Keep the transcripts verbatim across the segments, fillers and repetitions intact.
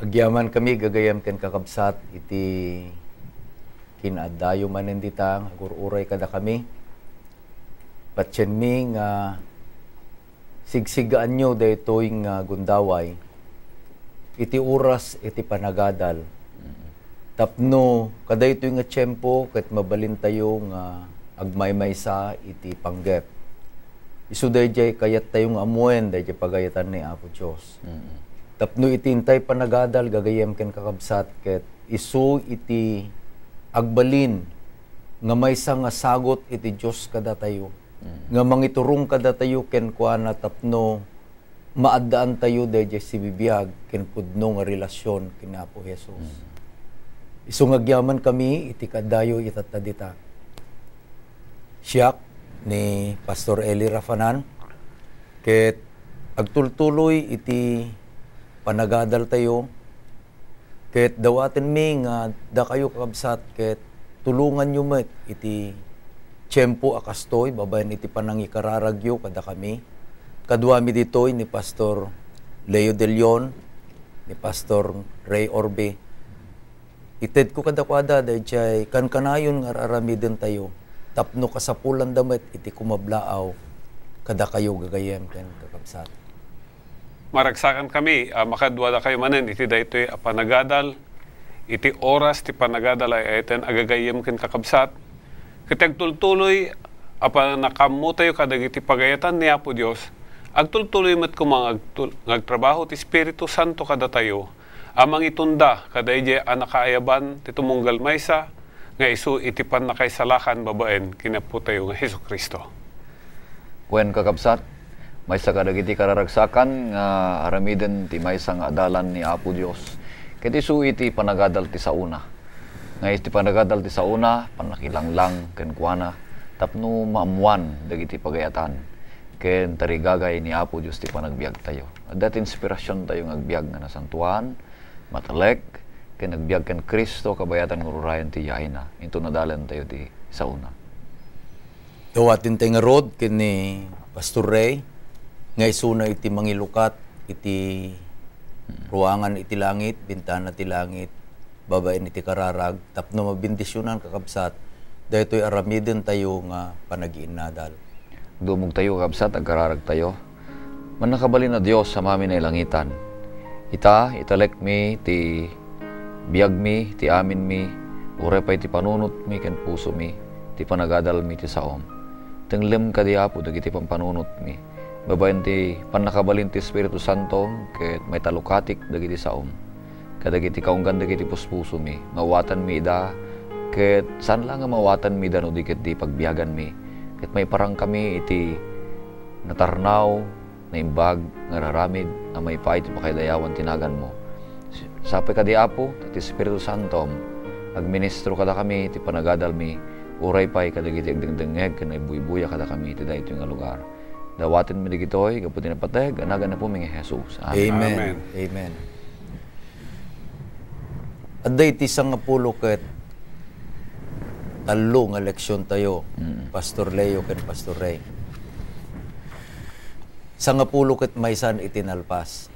Agyaman kami, gagayem ken kakabsat, iti kinaaddayo manen dita nga agur-uray kadakami. Patienmi nga sigsigaanyo daytoy nga gundaway iti oras iti panagadal. Tapno kadaytoy nga tiempo ket mabalintayo nga agmaymaysa iti panggep. Isu daydiay kayattayo nga ammoen daydiay pagayatan ni Apo Dios. Tapno iti intay panagadal, gagayem ken kakabsat, ket isu iti agbalin nga maysa nga sagut iti Dios kadatayo, nga mangiturong kadatayo kenkuana tapno maaddaantayo daydiay sibibiag ken pudno nga relasion ken Apo Jesus. Isu nga agyaman kami iti kaaddayo itatta dita. Siak ni Pastor Eli Rafanan, ket agtultuloy iti panagadaltayo, ket dawatenmi nga dakayo, kakabsat, ket tulonganyo met iti tiempo a kastoy babaen iti panangikararagyo kadakami. Kaduami ditoy ni Pastor Leo De Leon, ni Pastor Ray Orbe. Itedko kadakuada daydiay kankanayon nga ar-aramidentayo tapno kasapulanda met iti kumablaaw kadakayo, gagayem ken kakabsat. Maragsakan kami a makaduadakayo manen iti daytoy a panagadal, iti oras ti panagadal ay ayten a gagayem ken kakabsat, ket agtultuloy a pannakaammotayo kadagiti pagayatan ni Apo Dios, agtultuloy met koma nga agtul-, nga agtrabaho ti Espiritu Santo kadatayo a mangitunda kadaydiay a nakaayaban ti tumunggal maysa nga isu iti pannakaisalakan babaen ken Apotayo nga Jesu-Cristo. Wen, kakabsat, maysa kadagiti kararagsakan nga aramiden ti maysa nga adalan ni Apo Dios, ket isu iti panagadal ti saona. Nga iti panagadal ti saona, pannakilanglang kenkuana tapno maammoan dagiti pagayatan ken tarigagay ni Apo Dios ti panagbiagtayo. Adda ti inspirasiontayo nga agbiag nga nasantoan, matalek, ken agbiag ken Cristo kabayatan nga ururayen ti yaayna, inton adalentayo ti saona. Dawaten tay ngarud ken ni Pastor Ray nga isuna iti mangilukat iti ruangan iti langit, bintana ti langit, babaen iti kararag, tapno mabendisionan, kakabsat, daytoy aramidentayo nga panagiinnadal. Dumogtayo, kakabsat, agkararagtayo. Mannakabalin a Dios, Amamin a nailangitan, ita, italekmi ti biagmi, ti aminmi, uray pay ti panunotmi ken pusomi, ti panagadalmi ti saom. Tenglem kadi, Apo, dagiti pampanunotmi. Babaen ti pannakabalin ti Espiritu Santom, ket maitalukatik dagiti saom. Kadagiti kaunggan dagiti puspusomi, mawatanmi ida, ket saan la nga mawatanmi ida no di ket di pagbiaganmi. Ket maiparangkami iti natarnaw, naimbag nga raramid a maipaay ti pakaidayawan ti naganmo. Sapay kadi, Apo, ti Espiritu Santom, agministro kadakami iti panagadalmi, uray pay kadagiti agdengdengngeg ken agbuybuya kadakami iti daytoy nga lugar. Dawatenmi dagitoy gapu ti napateg a nagan ni Apomi nga Jesus. Amen. Amen. Amen. Amen. Adda iti sangapulo ket tallo nga leksiontayo, Mm. Pastor Leo ken Pastor Ray. Sangapulo ket maysan iti nalpas.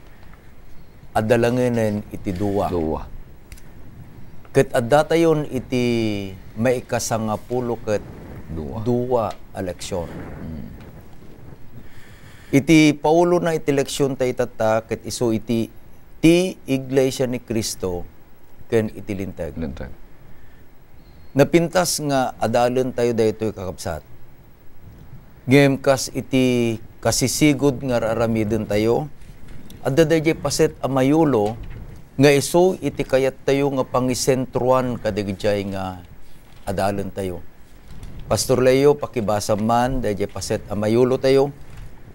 Adda langenen iti dua. Dua. Ket addatayon iti maikasangapulo ket Dua. dua a leksion. Mm. Iti paulona iti leksionta itatta ket isu iti ti Iglesia ni Cristo ken iti Linteg. Linteg. Napintas nga adalentayo daytoy, kakabsat. Ngem kas iti kasisigud nga ar-aramidentayo, adda daydiay paset a mayulo nga isu iti kayattayo nga pangisentroan kadagijay nga adalentayo. Pastor Leo, pakibasam man daydiay paset a mayulotayo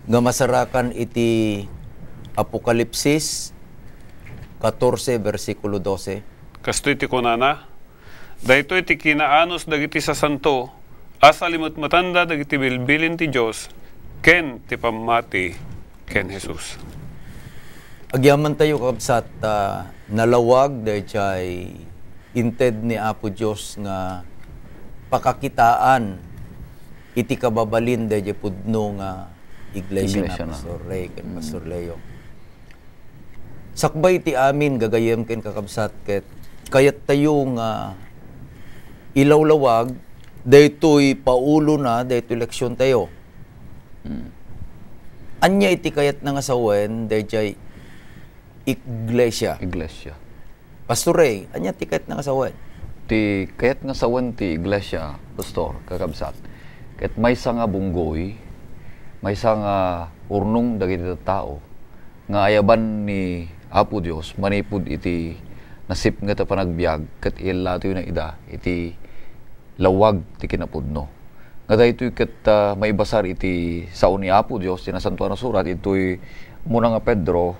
nga masarakan iti Apokalipsis katorse, bersikulo dose. Kastoy ti kunana, "Daytoy ti kinaanus dagiti sasanto a salimetmetanda dagiti bilbilin ti Dios ken ti pammati ken Jesus." Agyamantayo, kabsat, ta nalawag daydiay inted ni Apo Dios nga pakakitaan iti kababalin daydiay pudno nga iglesia na, Iglesia na. Pastor Ray ken Mm. Pastor Leo. Sakbay ti amin, gagayyem ken kakabsat, ket kayattayo nga ilawlawag daytoy paulona daytoy leksiontayo. Hmm. Ania iti kayatna nga sawen dayjay iglesia? Iglesia. Pastor Ray, ania ti kayatna nga sawen? Ti kayat nga sawen ti iglesia, Pastor, kakabsat, ket maysa nga bunggoy, maysa nga urnong dagiti tattao nga ayaban ni Apo Dios manipud iti nasipnget a panagbiag ket iyallatoyna ida iti lawag ti kinapudno. Nga daytoy ket, ah, maibasar iti sao ni Apo Dios ti Nasantoan a Surat, itoy umuna nga Pedro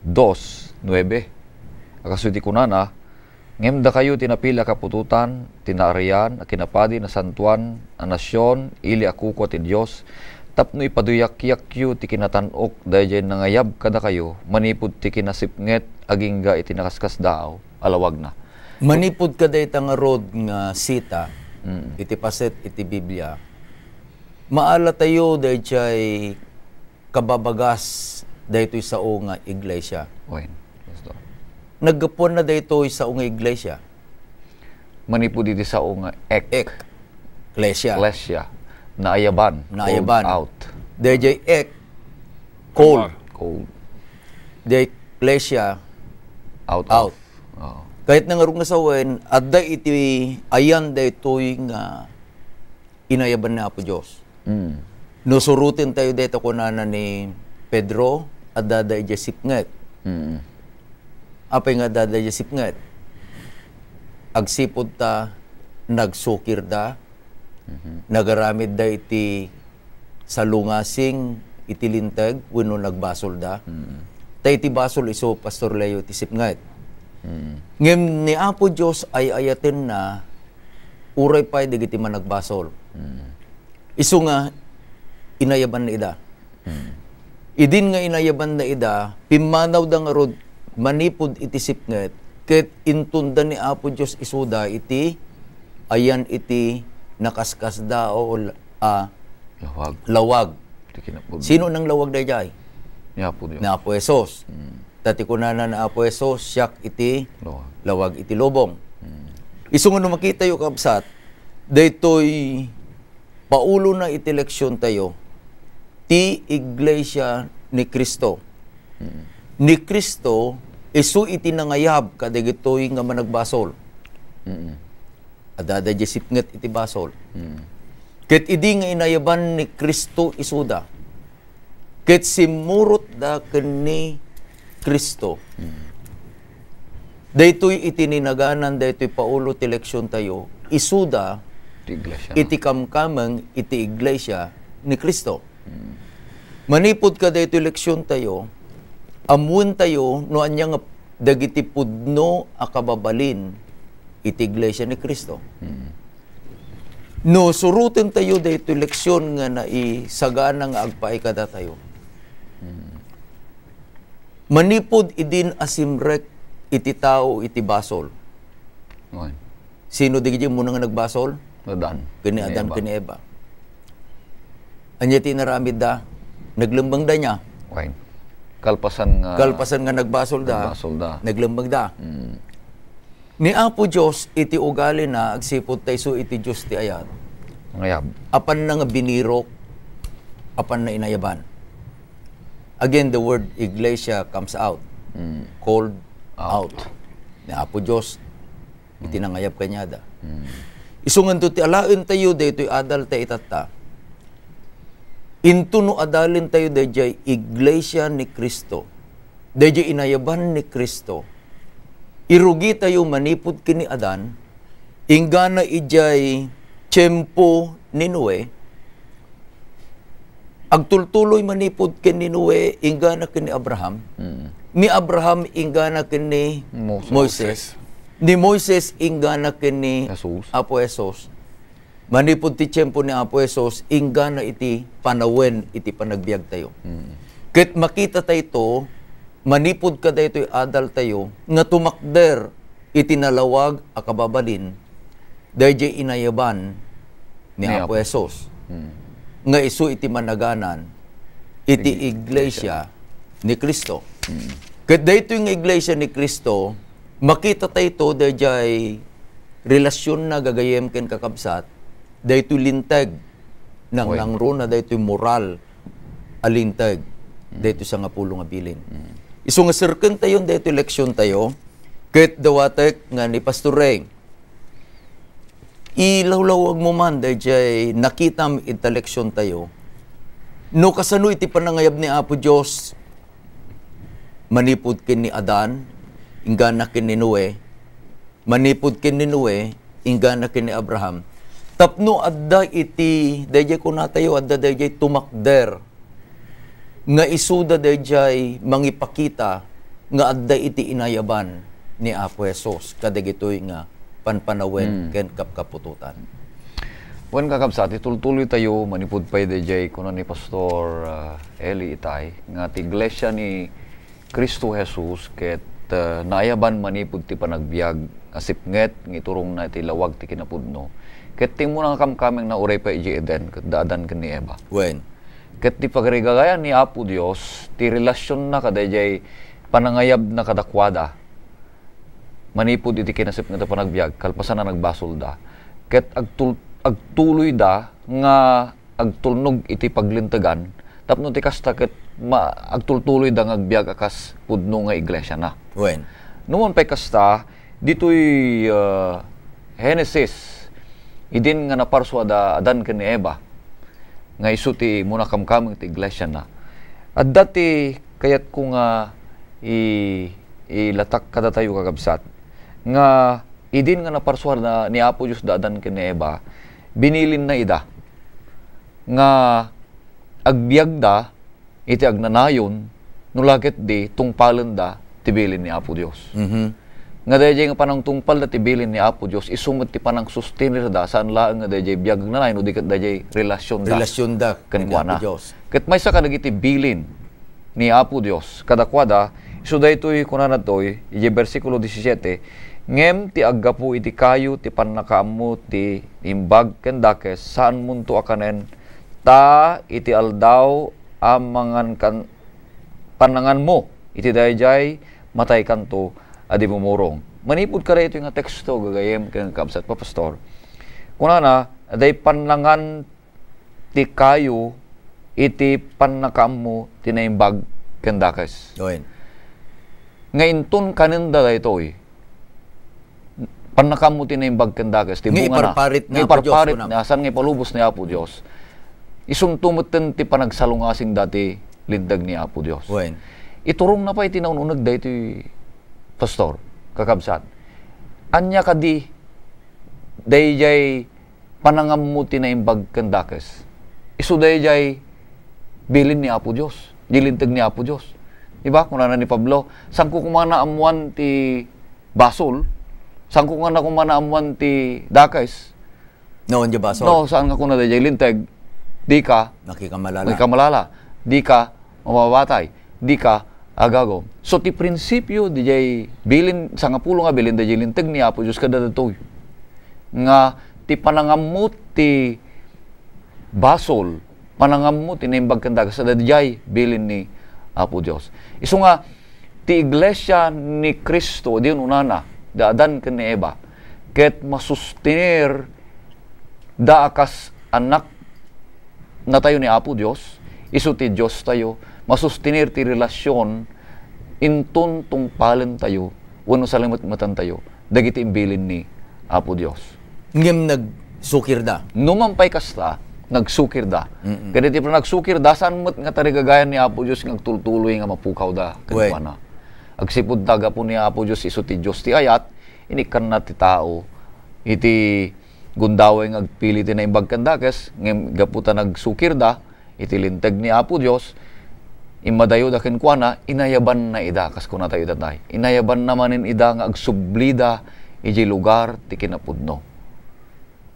dos nuebe. A kastoy ti kunana, "Ngem dakayo ti napili a kaputotan, ti naarian a kinapadi, nasantoan a nasion, ili a kukua ti Dios, tapno ipaduyakyakyo ti kinatan-ok daydiay nangayab kadakayo manipud ti kinasipnget agingga iti nakaskasdaaw a lawagna." Manipud kadayta ngarud nga sita, Mm. iti paset iti Biblia, maalatayo daydiay kababagas daytoy sao nga iglesia. Wen, Pastor. Naggapuanna daytoy sao nga iglesia. Manipud iti sao nga ek. Ek. Iglesia. Iglesia. Naayaban. Naayaban. Called out. Dayjay ek. Called. Called. Dayjay iglesia. Out. Out. Of. Oo. Kayatna ngarud nga sawen, adda iti ayan daytoy nga inayaban ni Apo Dios. Mm. No surotentayo dayta kunana ni Pedro, adda dayjay sipnget. Mm. Apay nga adda dayjay sipnget? Agsipud ta nagsukirda, Mhm. nagaramidda iti salungasing iti linteg wenno nagbasolda. Mm. Ta iti basol isu, Pastor Leo, iti sipnget. Mm. Ngem ni Apo Dios ay-ayatenna uray pay dagiti managbasol. Mm. Isu nga inayabanna ida. Mm. Idin nga inayabanna ida, pimmanawda ngarud manipud iti sipnget, ket intonda ni Apo Dios isuda iti ayan iti nakaskasdaaw a Lawag. Lawag. Ti kinapudno. Sino nanglawag dayjay? Ni Apo Dios. Ni Apo Jesus. Mm. Ta ti kunana ni Apo Jesus, "Siak iti Lawag. Lawag iti lubong." Mm. Isu nga no makitayo, kabsat, daytoy paulona iti leksiontayo, ti Iglesia ni Cristo. Mm. Ni Cristo, isu iti nangayab kadagitoy nga managbasol. Mm. Adda dayjay sipnget iti basol. Mm. Ket idi nga inayaban ni Cristo isuda, ket simmurotda ken ni Cristo. Mm. Daytoy iti ninaganan, daytoy Paulo ti leksiontayo, isuda Ti iglesia, no? Iti kamkameng iti iglesia ni Cristo. Mm. Manipud kadaytoy leksiontayo, ammoentayo no ania nga dagiti pudno a kababalin iti iglesia ni Cristo. Mm. No surotentayo daytoy leksion nga naisagana nga agpaay kadatayo. Mm. Manipud idin a simrek iti tao iti basol. Wen. Sino dagiti umuna nga nagbasol? Adan. Ken ni Adan ken ni Eva. Ania ti inaramidda? Naglembengda nia. Wen. Kalpasan nga, kalpasan nga nagbasolda, nagbasolda. Naglembengda. Mm. Ni Apo Dios iti ugalina agsipud ta isu iti Dios ti ayat. Nangayab. Apanna nga binirok, apanna inayaban. Again, the word iglesia comes out. Mm. Called out. Out. Ni Apo Dios iti, mm, nangayab kaniada. Mm. Isu nganto ti alaentayo daytoy adal ta itatta. Intono adalentayo dayjay iglesia ni Cristo. Dayjay inayaban ni Cristo. Irugitayo manipud ken ni Adan, inggana idiay tiempo ni Noe, agtultuloy manipud ken ni Noe, inggana ken ni Abraham. Mm. Ni Abraham, inggana ken ni Moses. Moses. Ni Moises, inggana ken ni Jesus. Apo Jesus. Manipud ti tiempo ni Apo Jesus, inggana iti panawen iti panagbiagtayo. Mm. Ket makitatayto, manipud kadaytoy adaltayo, nga tumakder iti nalawag a kababalin, dayjay inayaban ni, ni Apo, Apo Jesus, mm, nga isu iti managanan iti, ig-, iglesia, iglesia ni Cristo. Mm. Ket daytoy nga iglesia ni Cristo, makita tayto dayjay relasionna gagayem ken kakabsat, daytoy linteg, nangnangruna daytoy moral a linteg, daytoy sangapulo nga bilin. Isu nga serkentayon daytoy leksiontayo, ket dawatek nga ni Pastor Ray, ilawlawag mo man dayjay nakitam ita leksiontayo. No kasano iti panangayab ni Apo Dios manipud ken ni Adan, inggana ken ni Noe, manipud ken ni Noe, inggana ken ni Abraham. Tapno adda iti, dayjay kunatayo, adda dayjay tumakder nga isuda dayjay mangipakita nga adda iti inayaban ni Apo Jesus kadagitoy nga panpanawen ken kapkaputotan. Wen, kakabsat, itultuloy tayo manipud pay dayjay kuna ni Pastor, ah, Eli itay nga ti iglesia ni Cristo Jesus ket, ah, naayaban manipud ti panagbiag a sipnget nga iturongna iti lawag ti kinapudno. Ket ti immuna nga kamkamengna uray pay idiay Eden ket da Adan ken ni Eva. Wen. Ket ti pagarigagayan ni Apo Dios, ti relasionna kadayjay panangayabna kadakuada manipud iti kinasipnget a panagbiag, kalpasan a nagbasolda. Ket agtul-, agtuloyda nga agtulnog iti paglintegan, tapno ti kasta ket ma-, agtultuloyda nga agbiag a kas pudno nga iglesiana. Wen. Numan pay kasta, ditoy, ah, Genesis, idin nga naparsua da Adan ken ni Eva, nga isu ti immuna kamkameng ti iglesiana. Adda ti kayatko nga i-, ilatak kadatayo, kakabsat, nga idin nga naparsua da ni Apo Dios da Adan ken ni Eva, binilinna ida nga agbiagda iti agnanayon no la ketdi tungpalenda ti bilin ni Apo Dios. Mhm. Nga dayjay nga panangtungpalda ti bilin ni Apo Dios, isu met ti panangsustenirda, saan laeng nga dayjay biag agnanayon, no di ket dayjay relasionda Relasionda ken kenkuana. Apo Dios. Ket maysa kadagiti bilin ni Apo Dios kadakuada, isu daytoy kunana toy, idiay bersikulo disisiete, "Ngem ti aggapu iti kayo ti pannakaammo ti imbag ken dakes, saanmonto a kanen, ta iti aldaw a mangan kan-, pananganmo iti daydiay, mataykanto a di mumurong." Manipud kadaytoy nga teksto, gagayem ken kakabsat, Papastor, kunana, "Adda pannangan ti kayo iti pannakaammo ti naimbag ken dakes." Wen. Nga inton kanenda daytoy, pannakaammo ti naimbag ken dakes, ti Nga bungana. Iparparit ni Nga Apo Dios, iparparit kunam. Ni, saan nga ipalubos ni Apo Dios. Isunto metten ti panagsalungasing dati linteg ni Apo Dios. Wen. Iturongna pay ti naun-uneg daytoy, Pastor, kakabsat. Ania kadi dayjay panangammo ti naimbag ken dakes. Isu dayjay bilin ni Apo Dios, di linteg ni Apo Dios. Di ba? Kunana ni Pablo, "Saanko koma naammoan ti basol? Saanko nga na koma naammoan ti dakes?" No, anya basol? No, saan nga kuna dayjay linteg? Dika Makikamalala. Makikamalala. Dika mamamatay, dika agagum. So, ti prinsipio, dijay bilin, sangapulo nga bilin, dijay linteg ni Apo Dios kadagitoy. Nga ti panangammut ti basol, panangammut ti naimbag ken dakes, dijay bilin ni Apo Dios. Isu nga, ti iglesia ni Cristo, di unana, da Adan ken ni Eva, ket masustenir da a kas annak natayo ni Apo Dios, isu ti Dios tayo, masustenir ti relasion inton tungpalen tayo, wenno salimetmetan tayo, dagiti imbilin ni Apo Dios. Ngem nagsukirda. Numan pay kasta, nagsukirda. Mm-mm. Kadi ti nagsukirda, saan met nga tarigagayan ni Apo Dios nga agtultuloy nga mapukawda Wen. Kenkuana. Agsipud ta gapu ni Apo Dios, isu ti Dios ti ayat, inikkanna ti tao iti gundaway nga agpili ti naimbag ken dakes, ngem gapu ta nagsukirda iti linteg ni Apo Dios, immadayoda kenkuana, inayabanna ida, kas kunatayo itay. Inayabanna manen ida nga agsublida idiay lugar ti kinapudno.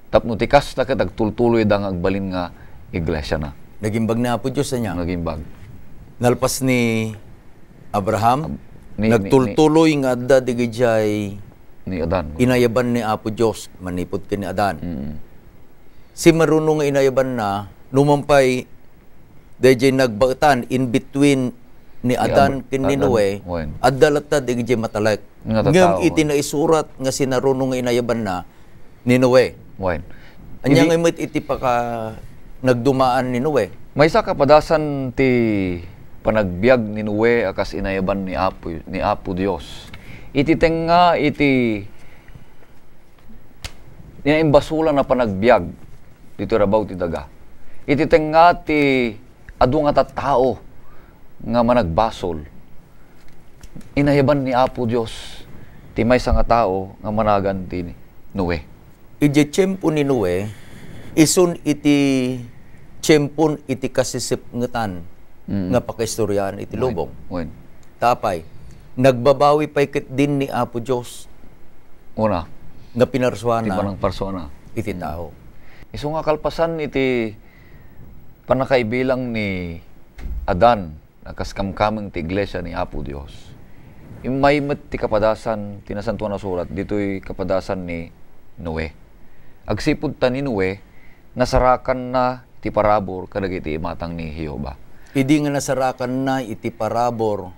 Tapno ti kasta ket agtultuloyda nga agbalin nga iglesiana. Nagimbag ni Apo Dios, ania? Nagimbag. Nalpas ni Abraham, Ab-, ni, ni, nagtultuloy nga adda digidiay ni Adan. Inayaban ni Apo Dios manipud ken ni Adan. Mm. Simaruno nga inayabanna, numan pay daydiay nagbaetan in between ni Adan ken ni Noe, adda latta dagiti matalek. Ngem iti naisurat nga sinaruno nga inayabanna ni Noe. Wen. Ania ngay met iti paka-, nagdumaan ni Noe? Maysa kapadasan ti panagbiag ni Noe a kas inayaban ni Apo, ni Apo Dios. Iti tengnga iti naimbasulan a panagbiag ditoy rabaw ti daga. Iti tengnga ti adu nga tattao nga managbasol, inayaban ni Apo Dios ti maysa nga tao nga managan ti Noe. Idiay tiempo ni Noe, isun iti tiempon iti kasisipngetan nga pakaistoriaan iti lubong. Wen. Tapay, nagbabawi pay ketdin ni Apo Dios Una, nga pinarsuana ti panangparsuana iti tao. Isu nga kalpasan iti pannakaibilang ni Adan a kas kamkameng ti iglesia ni Apo Dios, immay met ti kapadasan ti Nasantoan a Surat ditoy kapadasan ni Noe. Agsipud ta ni Noe, nasarakanna ti parabur kadagiti imatang ni Jehovah. Idi nga nasarakanna iti parabur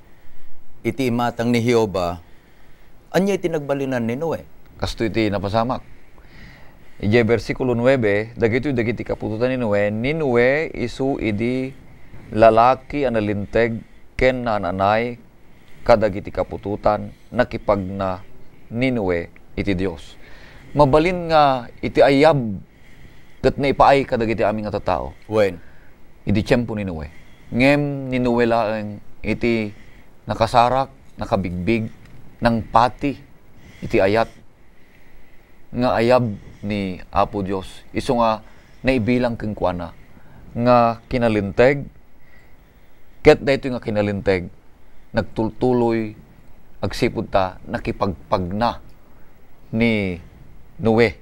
iti imatang ni Jehovah, ania iti nagbalinan ni Noe? Kastoy ti napasamak. Idiay bersikulo nuebe, dagitoy dagiti kaputotan ni Noe, ni Noe isu idi lalaki a nalinteg ken naan-anay kadagiti kaputotan, nakipagna ni Noe iti Dios. Mabalin nga iti ayab ket naipaay kadagiti amin nga tattao. Wen. Idi tiempo ni Noe. Ngem ni Noe laeng iti nakasarak, nakabigbig, nangpati iti ayat nga ayab ni Apo Dios. Isu nga naibilang kenkuana nga kinalinteg, ket daytoy nga kinalinteg nagtultuloy agsipud ta nakipagpagna ni Noe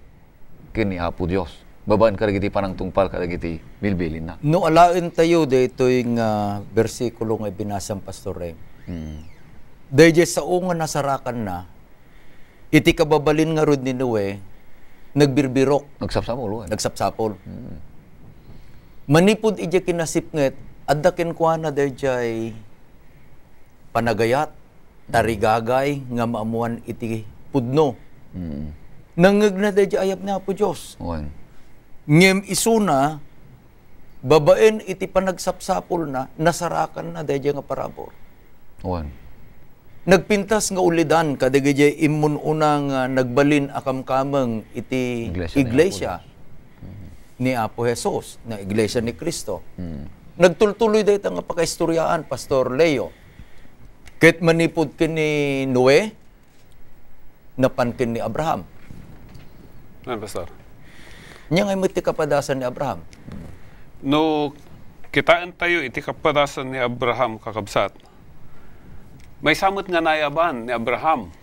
ken ni Apo Dios babaen kadagiti panangtungpal kadagiti bilbilinna. No alaentayo daytoy nga bersikulo nga ibinasam, Pastor Rem, mm, daydiay sao nga nasarakanna, iti kababalin ngarud ni Noe, nagbirbirok. Nagsapsapul, wen. Nagsapsapul. Mm. Manipud idiay kinasipnget, adda kenkuana daydiay panagayat, tarigagay nga maammoan iti pudno. Mm. Nangngegna daydiay ayab ni Apo Dios. Wen. Ngem isuna, babaen iti panagsapsapulna, nasarakanna daydiay nga parabur. Wen. Nagpintas nga ulidan kadagiti immun-una nga nagbalin a kamkameng iti iglesia ni Apo Jesus, na iglesia ni Cristo. Mm. Nagtultuloy dayta nga pakaistoriaan, Pastor Leo. Ket manipud ken ni Noe, napan ken ni Abraham. Ano, Pastor? Ania ngay met ti kapadasan ni Abraham? No kitaentayo iti kapadasan ni Abraham, kakabsat, maysa met nga nayaban ni Abraham.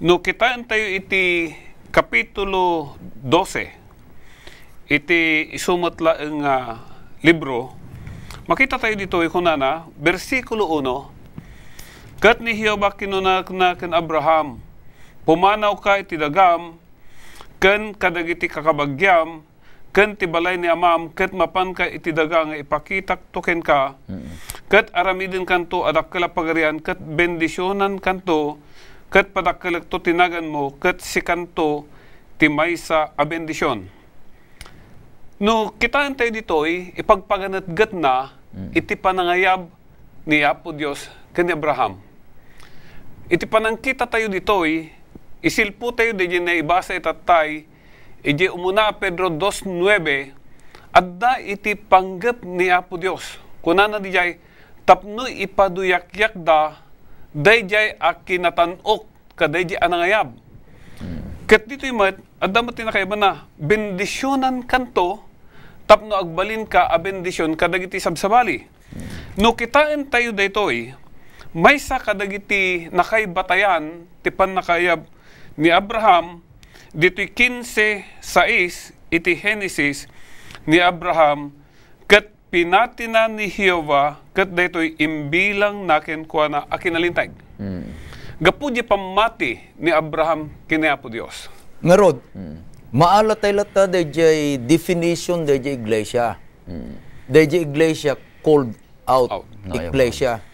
No kitaentayo iti Kapitulo dose, iti isu met laeng nga libro, makitatayo ditoy, kunana, bersikulo uno, "Ket ni Jehovah kinunana ken Abraham, 'Pumanawka iti dagam ken kadagiti kakabagiam ken ti balay ni amam, ket mapanka iti daga nga ipakitakto kenka, mm, ket aramidenkanto a dakkel a pagarian, ket bendisionankanto, ket padakkelekto ti naganmo, ket sikanto ti maysa a bendision.'" No kitaentayo ditoy, ipagpaganetgetna, mm, iti panangayab ni Apo Dios ken ni Abraham. Iti panangkitatayo ditoy, isilpotayo daydiay naibasa itattay, idiay umuna a Pedro dos nuebe, adda iti panggep ni Apo Dios. Kunana didiay, "Tapno ipaduyakyakda daydiay a kinatan-ok kadaydiay a nangayab." Hmm. Ket ditoy met, adda met ti nakayabanna, "Bendisionankanto tapno agbalinka a bendision kadagiti sabsabali." No kitaentayo daytoy, maysa kadagiti nakaibatayan ti pannakaayab ni Abraham ditoy kinse sais iti Genesis ni Abraham, ket pinatina ni Jehovah, ket daytoy imbilangna kenkuana a kinalinteg. Mm. Gapu diay pammati ni Abraham ken ni Apo Dios. Ngarud, mm, maalatay latta daydiay definition daydiay iglesia. Mm. Daydiay iglesia called out, out. Ecclesia.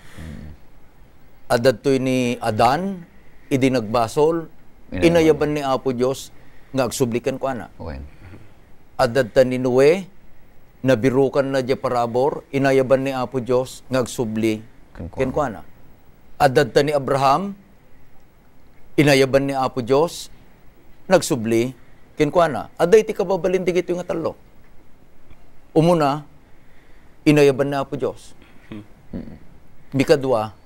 Adda ditoy ni Adan, idi nagbasol, Inayaban. inayaban ni Apo Dios nga agsubli kenkuana. Wen. Adda ta ni Noe, nabirukanna diay parabur, inayaban ni Apo Dios nga agsubli Kenkuana. kenkuana. Adda ta ni Abraham, inayaban ni Apo Dios, nagsubli kenkuana. Adda iti kababalin dagitoy nga tallo. Umuna, inayaban ni Apo Dios. Hmm. Mikadua,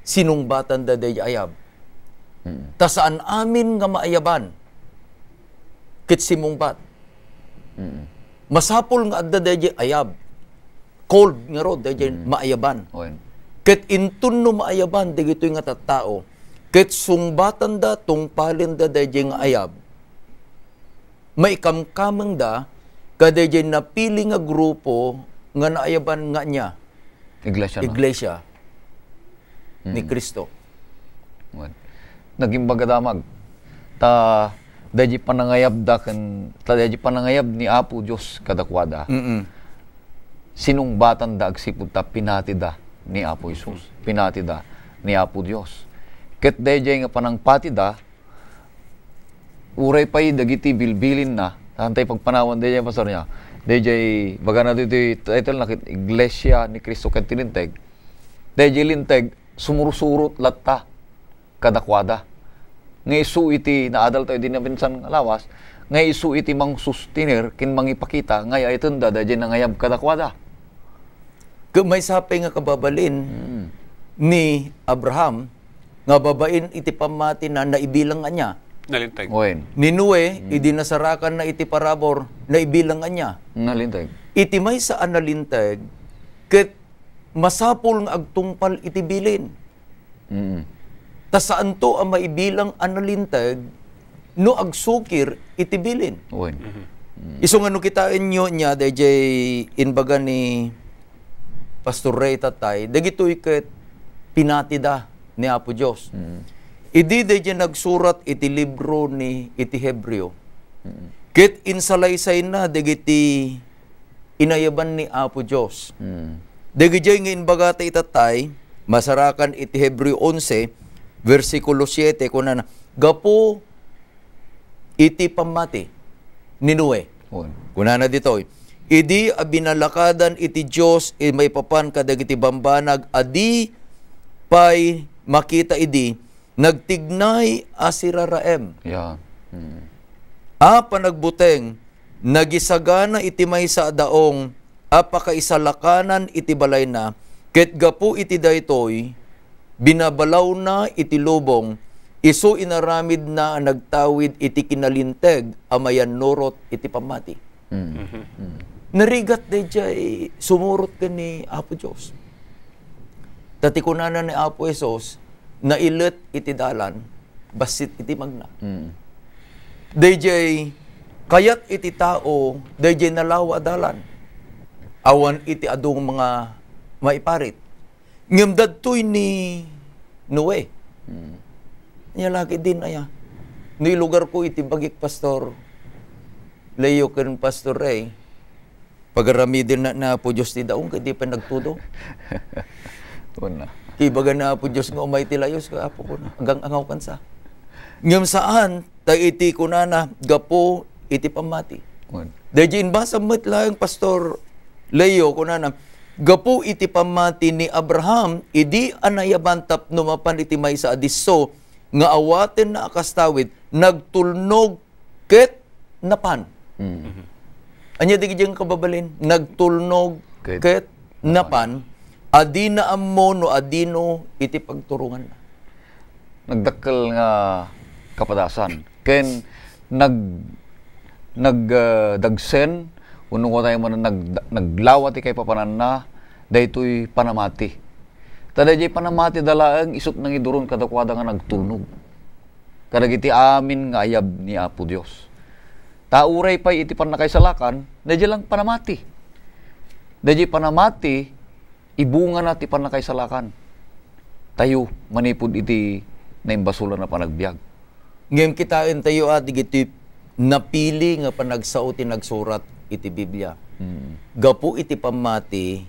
sinungbatanda daydiay ayab. Hmm. Ta saan amin nga maayaban ket simungbat. Hmm. Masapul nga adda daydiay ayab. Called ngarud, daydiay Mm. maayaban. Wen. Ket inton no maayaban dagitoy nga tattao, ket sungbatanda, tungpalenda daydiay nga ayab, maikamkamengda kadaydiay napili nga grupo nga naayaban nga ania? Iglesia na. Iglesia ni Mm. Cristo. Wen. Nagimbaga damag. Ta daydi panangayabda ken, ta daydi panangayab ni Apo Dios kadakuada. Mm-mm. Sinungbatanda agsipud ta pinatida ni Apo Jesus. Mm. Pinatida ni Apo Dios. Ket daydiay nga panangpatida, uray pay dagiti bilbilinna, saan tay pagpanawan daydiay, pastor, nia? Daydiay, bagana ditoy title na ket Iglesia ni Cristo ken ti Linteg. Daydiay Linteg, sumursurot latta kadakuada. Nga isu iti naadaltayo idi naminsan nga lawas, nga isu iti mangsustener ken mangipakita nga ay-ayatenda daydiay nangayab kadakuada. Ket maysa pay nga kababalin Mm. ni Abraham nga babaen iti pammatina, naibilang ania? Nalinteg. Wen. Ni Noe, Mm. idi nasarakanna iti parabur, naibilang ania? Nalinteg. Iti maysa a nalinteg, ket masapul nga agtungpal iti bilin. Mm. Ta saanto a maibilang a nalinteg no agsukir iti bilin. Wen. Mhm. Mm. Isu nga no kitaenyo nia, daydiay imbaga ni Pastor Ray, tatay, dagitoy ket pinatida ni Apo Dios. Mm. Idi daydiay nagsurat iti libro ni, iti Hebreo, Mm. ket insalaysayna dagiti inayaban ni Apo Dios. Mm. Dagijay nga imbagata itattay, masarakan iti Hebreo onse, bersikulo siete, kunana, gapu iti pammati ni Noe. Wen. Kunana ditoy, idi a binalakadan iti Dios, i-, maipapan kadagiti bambanag a di pay makita idi, nagtignay a siraraem. Yeah. Mm. A panagbuteng, nagisagana iti maysa a daong a pakaisalakanan iti balayna, ket gapu iti daytoy, binabalawna iti lubong, isu inaramidna a nagtawid iti kinalinteg a mayannurot iti pammati. Mm. Mhm. Mm. Narigat dayjay sumurot ken ni Apo Dios. Ta ti kunana ni Apo Jesus, nailet iti dalan, bassit iti magna. Mm. Dayjay kayat iti tao, dayjay nalawa a dalan. Awan iti adu nga maiparit. Ngem dadtoy ni Noe. Hmm. Ania la ketdin aya. No ilugarko iti bagik, Pastor Leo ken Pastor Ray, pagaramiden na ni Apo Dios ti daong ket di pay nagtudong. Una. Kibaga ni Apo Dios nga umay ti layos, ket Apo, kuna, agang-angawkan sa. Ngem saan, ta iti kunana, gapu iti pammati. Wen. Daydi imbasam met laeng, Pastor Leo, kunana, gapu iti pammati ni Abraham, idi a nayaban tapno mapan iti maysa a disso nga awatenna a kastawid, nagtulnog ket napan. Mm. Mhm. Ania dagiti nga kababalin? Nagtulnog Ket ket napan. Napan, a dina ammo no adino iti pagturonganna. Nagdakkel nga kapadasan. Ken nag-, nag-, ah, dagsen, wenno kunak man nag-, naglawa ti kaipapananna, daytoy panamati. Ta dayjay panamati da laeng isut' nangiduron kadakuada nga nagtulnog kadagiti amin nga ayab ni Apo Dios. Ta uray pay iti pannakaisalakan, dayjay lang panamati. Dayjay panamati, ibungana ti pannakaisalakan tayo manipud iti naimbasolan a panagbiag. Ngem kitaentayo a dagiti napili nga panagsao ti nagsurat iti Biblia. Mm. Gapu iti pammati,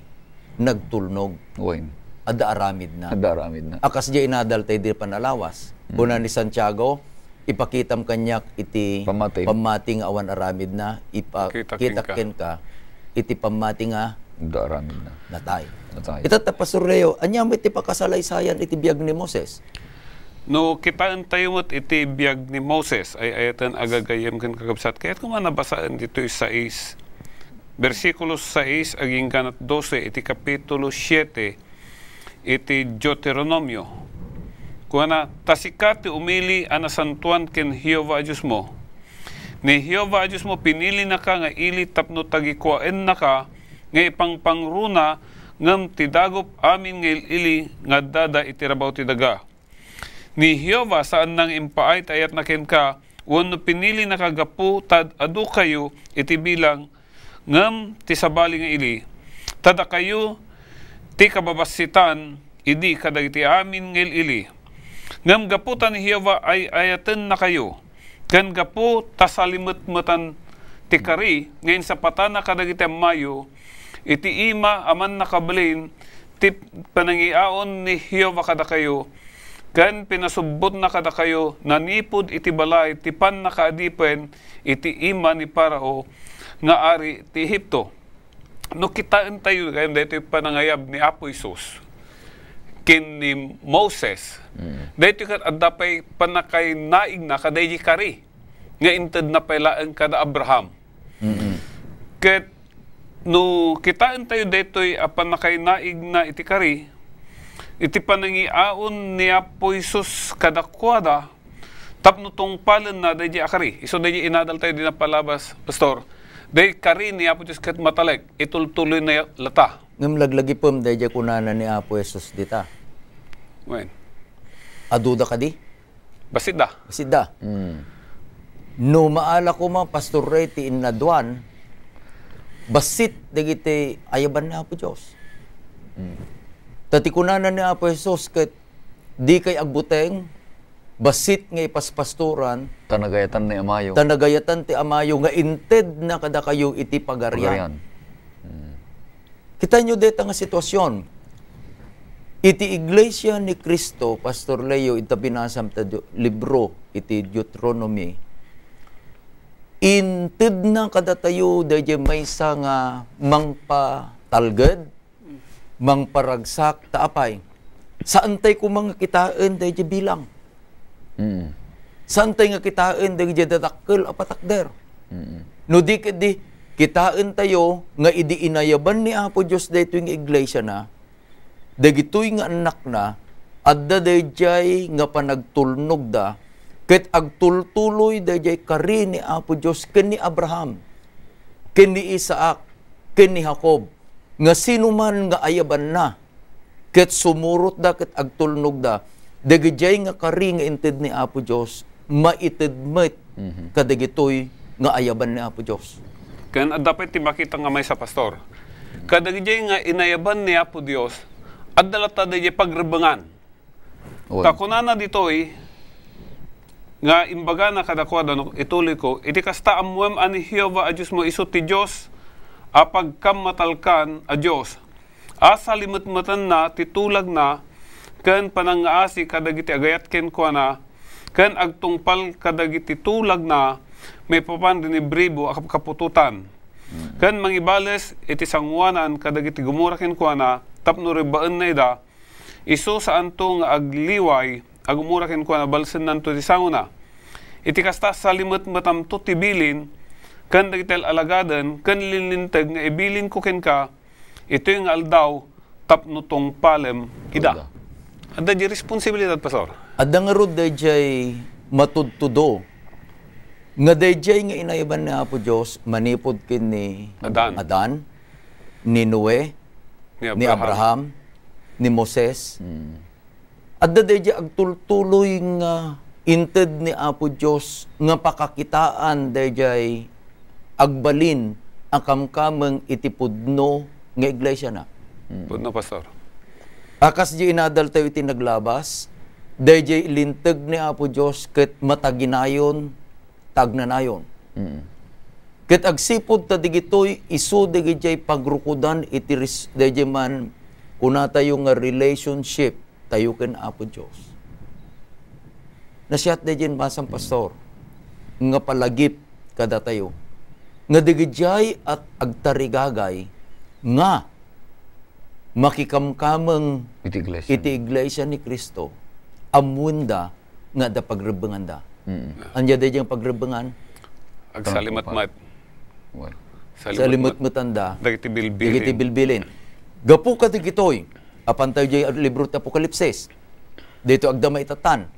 nagtulnog. Wen. adda aramidna. Adda aramidna. A kasdiay inadal tayo di panalawas. Mm. Kuna ni Santiago, "Ipakitam kaniak iti Pammati. Pammati nga awan aramidna, ipa-, Kita kita kenka. Kenka iti pammati nga Adda aramidna. Natay." Natay. Ita ta, Pastor Leo, ania met ti pakasalaysayan iti biag ni Moses? No, kitaentayo met iti biag ni Moses, ay-ayaten a gagayyem ken kakabsat. Kayatko man a basaen ditoy sais, bersikulo sais agingga dose iti kapitulo siete iti Deuteronomio. Kuana, "Ta sika ti umili a nasantoan ken Jehovah a Diosmo. Ni Jehovah a Diosmo pinilinaka nga ili tapno tagikuaennaka nga ipangpangruna ngem ti dagup amin nga il-ili nga addada iti rabaw ti daga." Ni Jehovah saanna nga impaay ti ayatna kenka wenno pinilinaka gapu ta ad-adukayo iti bilang ngem ti sabali nga ili. Ta dakayo ti kababassitan idi kadagiti amin nga il-ili. Ngem gapu ta ni Jehovah ay-ayatennakayo, ken gapu ta salimetmetan ti kari nga insapatana kadagiti ammayo, iti ima a mannakabalin ti panangiaon ni Jehovah kadakayo, ken pinasubbotna kadakayo nanipud iti balay ti pannakaadipen iti ima ni Farao nga ari ti Egipto. No kitaentayo gayam daytoy panangayab ni Apo Jesus ken ni Moses, Mm. daytoy ket adda pay pannakainaigna kadaydi kari nga intedna pay laeng kada Abraham. Mm-mm. Ket no kitaentayo daytoy a pannakainaigna iti kari, iti panangiaon ni Apo Jesus kadakuada, tapno tungpalenna daydi a kari. Isu daydi inadal tayo di napalabas, Pastor. Day kari ni Apo Dios ket matalek, itultuloy na lata. Ngem laglagipem daydi kunana ni Apo Jesus dita. Wen. Aduda kadi? Bassit da. Bassit da. Mm. No maala koma, Pastor Ray, ti innaduan, bassit dagiti ayaban ni Apo Dios. Mm. Ta ti kunana ni Apo Jesus ket, "Dikay agbuteng, bassit nga ipaspastoran, Ta nagayatan ni Amayo. ta nagayatan ti Amayo nga intedna kadakayo iti pagarian." Pagarian. Mm. Kitaenyo dayta nga sitwasyon. Iti Iglesia ni Cristo, Pastor Leo, ita binasam ta Diu-, libro iti Deuteronomy, intedna kadatayo daydiay maysa nga mangpatalged, mangparagsak, ta apay? Saantay koma nga kitaen daydiay bilang. Mm. Saantay nga kitaen dagiti dadakkel a patakder. Mm. No di ketdi, kitaentayo nga idi inayaban ni Apo Dios daytoy nga iglesiana, dagitoy nga annakna, adda daydiay nga panagtulnogda, ket agtultuloy daydiay kari ni Apo Dios ken ni Abraham, ken ni Isaac, ken ni Jacob, nga sinuman nga ayabanna, ket sumurotda ket agtulnogda, dagidiay nga kari nga inted ni Apo Dios, maited met Mhm. kadagitoy nga ayaban ni Apo Dios. Ken adda pay ti makita nga maysa, Pastor. Kadagidiay nga inayaban ni Apo Dios, adda latta daydiay pagrebengan. Wen. Ta kunana ditoy, nga imbagana kadakuada, no, ituloyko, iti kasta, ammoem a ni Jehovah a Diosmo isu ti Dios a pagkammatalkan a Dios, a salimetmetenna ti tulagna ken panangngaasi kadagiti agayat kenkuana, ken agtungpal kadagiti tulagna maipapan dinibribo a kapkaputotan, Mm. ken mangibales iti sangoanan kadagiti gumura kenkuana tapno rebbaenna ida, isu saanto nga agliway a gumura kenkuana, balsennanto ti sangona. Iti kasta, salimetmetamto ti bilin ken dagiti al-alagaden ken linlinteg nga ibilinko kenka itoy nga aldaw tapno tungpalem ida. Ida. Adda di responsibilidad, Pastor. Adda ngarud daydiay matudtudo nga daydiay nga inayaban ni Apo Dios manipud ken ni Adan. Adan, ni Noe, Ni ni Abraham. Abraham, ni Moses. Mm. Adda daydiay agtultuloy nga inted ni Apo Dios nga pakakitaan daydiay agbalin a kamkameng iti pudno nga iglesiana. Mm. Pudno, Pastor. A kas di inadal tayo iti naglabas, daydiay linteg ni Apo Dios ket mataginayon, tagnanayon. Mm. Ket agsipud ta digitoy isu dagidiay pagrukodan iti ris-, daydiay man kunatayo nga relationship tayo ken Apo Dios. Nasiat daydiay basam, Pastor, nga palagip kadatayo nga dagidiay a agtarigagay nga makikamkameng Iti iglesia. iti iglesia ni Cristo, ammoenda nga adda pagrebbenganda. Mm. Ania daydiay pagrebbengan? Agsalimetmet. Well. Salimetmetanda Dagiti bilbilin. dagiti bilbilin. Gapu kadagitoy, apantayo diay libro ti Apokalipsis. Daytoy agdama ita tan.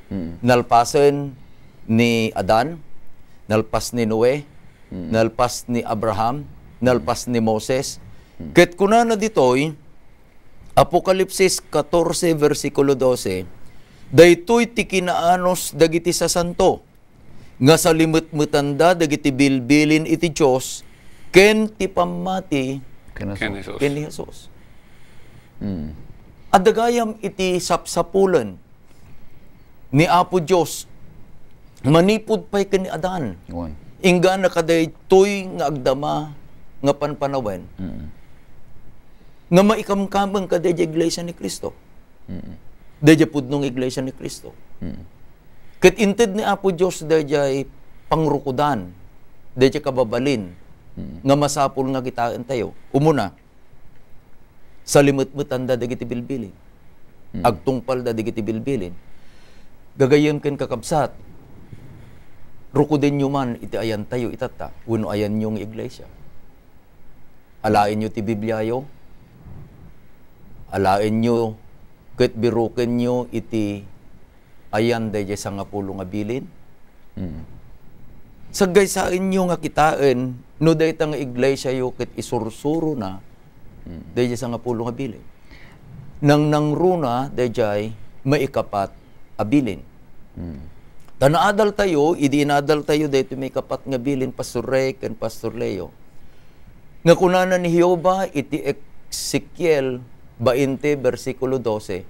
Mm. Nalpasen ni Adan, nalpas ni Noe, Mm. nalpas ni Abraham, nalpas ni Moses. Mm. Ket kunana ditoy, Apokalipsis katorse, bersikulo dose, "Daytoy ti kinaanus dagiti sasanto, nga salimetmetanda dagiti bilbilin iti Dios ken ti pammati Ken Jesus. Ken ni Jesus." Mm. Adda gayam iti sapsapulen ni Apo Dios manipud pay ken ni Adan. Wen. Inggana kadaytoy nga agdama nga panpanawen Mm. nga maikamkameng kadaydiay iglesia ni Cristo. Mm. Daydiay pudno nga iglesia ni Cristo. Mm. Ket inted ni Apo Dios daydiay pangrukodan, daydiay kababalin Mm. nga masapul nga kitaentayo. Umuna, salimetmetanda dagiti bilbilin. Mm. Agtungpalda dagiti bilbilin. Gagayyem ken kakabsat, rukodenyo man iti ayantayo itatta, wenno ayanyo nga iglesia. Alaenyo ti Bibliayo. Alaenyo ket birokenyo iti ayan daydiay sangapulo nga bilin. Mm. Saggaysaenyo nga kitaen no dayta nga iglesiayo ket isursurona Mm. daydiay sangapulo nga bilin. Nangnangruna daydiay maikapat a bilin. Mm. Ta naadaltayo, idi inadaltayo daytoy maikapat nga bilin, Pastor Rey ken Pastor Leo, nga kunana ni Jehovah iti Ezekiel bainte, bersikulo dose,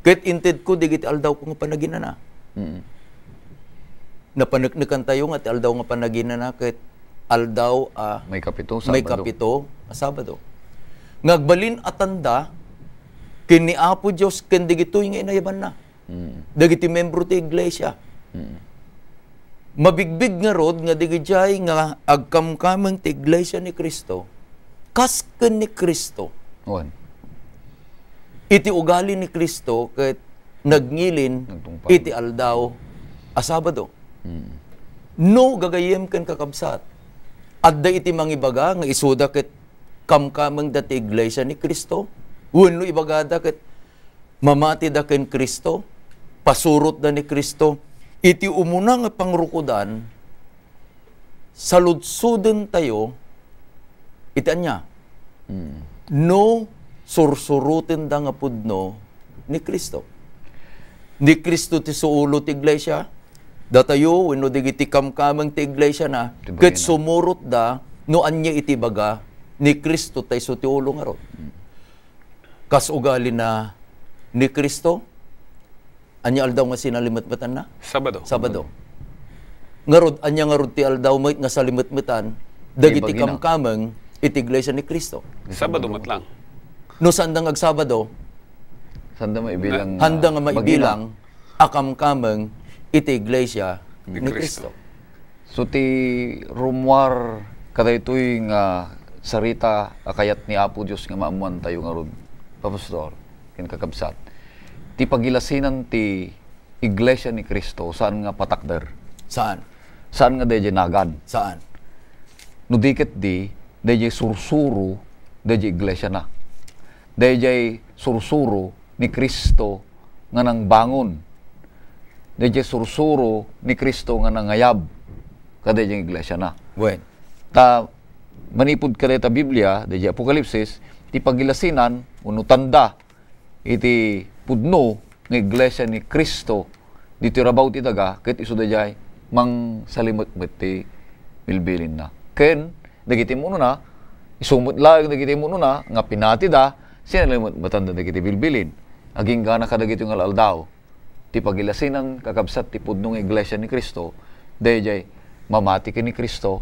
"Ket intedko dagiti aldawko nga panaginana." Mm. Napaneknekantayo nga ti aldaw nga panaginana ket aldaw a Maikapito, may Sabado. kapito a Sabado. Nga agbalin a tanda ken ni Apo Dios ken dagitoy nga inayabanna. Mm. Dagiti membro ti iglesia. Mm. Mabigbig ngarud nga dagidiay nga agkamkameng ti iglesia ni Cristo, kas ken ni Cristo. Wen. Iti ugali ni Cristo ket nagngilin Nagtungpal. iti aldaw a Sabado. Mm. No, gagayyem ken kakabsat, adda iti mangibaga nga isuda ket kamkamengda ti iglesia ni Cristo, wenno ibagada ket mamatida ken Cristo, pasurotda ni Cristo. Iti umuna nga pangrukodan, saludsodentayo iti ania? Mm. No sursurotenda nga pudno ni Cristo. Ni Cristo ti suulo ti iglesia, datayo wenno dagiti kamkameng ti iglesiana, Ti ket bagina. sumurotda no ania iti ibaga ni Cristo ta isu ti ulo ngarud. Mm. Kas ugalina ni Cristo, ania aldaw nga sinalimetmetanna? Sabado. Sabado. Ngarud, ania ngarud ti aldaw met nga salimetmetan dagiti Ibagina. kamkameng iti iglesia ni Cristo? Sabado met lang. No saanda nga agsabado, Sanda maibilang, handa nga ah, maibilang bagina. a kamkameng iti iglesia Ni ni Cristo. Cristo. So, ti rummuar kadaytoy nga sarita a kayat ni Apo Dios nga maammoantayo ngarud, Pastor, ken kakabsat, ti pagilasinan ti Iglesia ni Cristo, saan nga patakder? Saan? Saan nga daydiay nagan? Saan? No di ket di, daydiay sursuro, daydiay iglesiana. Daydiay sursuro ni Cristo nga nangbangon. Daydiay sursuro ni Cristo nga nangayab kadaydiay iglesiana. Wen. Ta, manipud kadayta Biblia, daydiay Apokalipsis, ti pagilasinan, wenno tanda, iti pudno nga iglesia ni Cristo ditoy rabaw ti daga, ket isu daydiay mangsalimetmet ti bilbilinna. Ken dagiti immunona, isu met laeng dagiti immunona nga pinatida, sinalimetmetanda dagiti bilbilin. Aginggana kadagitoy nga aldaw, ti pagilasinan, kakabsat, ti pudno nga iglesia ni Cristo, daydiay mamati ken ni Cristo,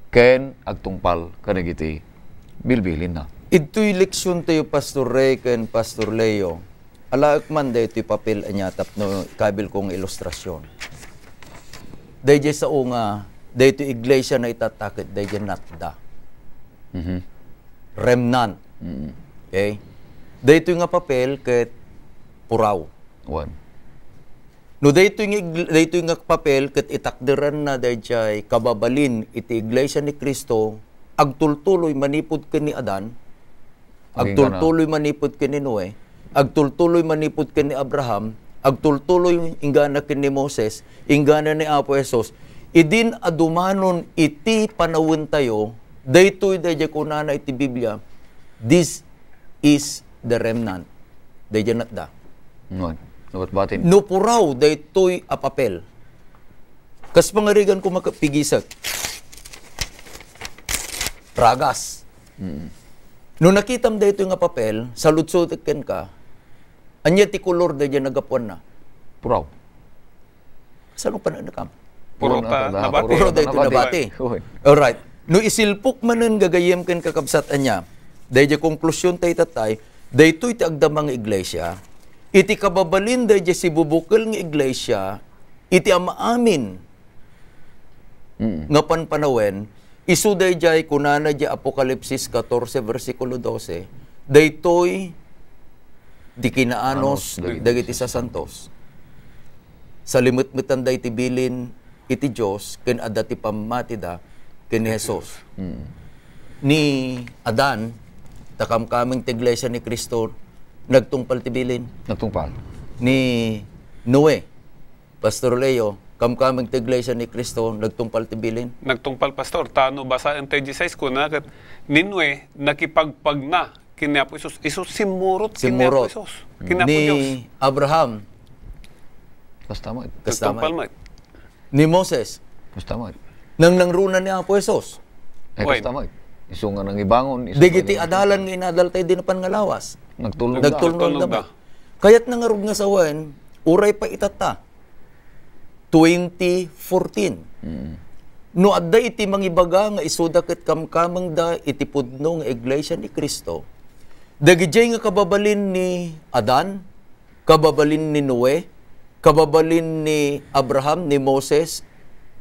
ken agtungpal kadagiti bilbilinna. Idtoy leksion tayo, Pastor Ray ken Pastor Leo, alaek man daytoy papel ania tapno ikabil ko nga ilustrasion. Dayjay sao nga daytoy iglesia naitatta ket dayjay natda. Mhm. Remnant. Mm. Okay? Daytoy nga papel ket puraw. Wen. No daytoy nga ig-, daytoy nga papel ket itakderanna dayjay kababalin iti iglesia ni Cristo, agtultuloy manipud ken ni Adan, agtultuloy manipud ken ni Noe, agtultuloy manipud ken ni Abraham, agtultuloy inggana ken ni Moses, inggana ni Apo Jesus. Idin a dumanon iti panawentayo, daytoy dayjay kunana iti Biblia, "This is the remnant." Dayjay natda. Wen. Nabatbatin. No puraw daytoy a papel. Kas pangarigan ko makapigisek. Ragas. Mm. No nakitam daytoy nga papel, saludsodek kenka, ania ti kolor dayjay nagapuanna? Puraw. Saan panagdakam? Puro Puro ta na, nabati. Puro daytoy nabati. Nabati. Uy. Alright. No isilpok manen gagayyem ken kakabsat ania, dayjay konklusion tayo tatay, daytoy ti agdama nga iglesia, iti kababalin dayjay sibubukel nga iglesia, iti amaamin Mm. nga panpanawen, isu dayjay kunana di Apokalipsis catorce versikulo doce, daytoy ti kinaanos Anos, dagiti dagiti sasantos. Salimetmetan da iti bilin iti Dios ken adda ti pammatida ken ni Jesus. Mm. Ni Adan, ta kamkameng ti iglesia ni Cristo, nagtungpal ti bilin. Nagtungpal. Ni Noe, Pastor Leo, kamkameng ti iglesia ni Cristo, nagtungpal ti bilin. Nagtungpal, Pastor. Ta no basaen tayo dieciséis, kuna ket ni Noe, nakipagpagna ken ni Apo Jesus. Isu simmurot ken ni Apo Simmurot. Jesus. Ken ni Apo Ni Dios. Abraham. Kasta met. Kasta Nagtungpal met. met. Ni Moses. Kasta met. Nangnangruna ni Apo Jesus. Eh, Wen. kasta met. Isu nga nangibangon, isu Dagiti nga adalan nga inadal tayo, di napan nga lawas. Nagtulnog Nagtulnog da. Nagtulnog da. da. Kayat na ngarud nga sawen, uray pa itatta. Twenty fourteen. Mm. No adda iti mangibaga nga isuda ket kamkamengda iti pudno nga iglesia ni Cristo, dagidiay nga kababalin ni Adan, kababalin ni Noe, kababalin ni Abraham, ni Moses,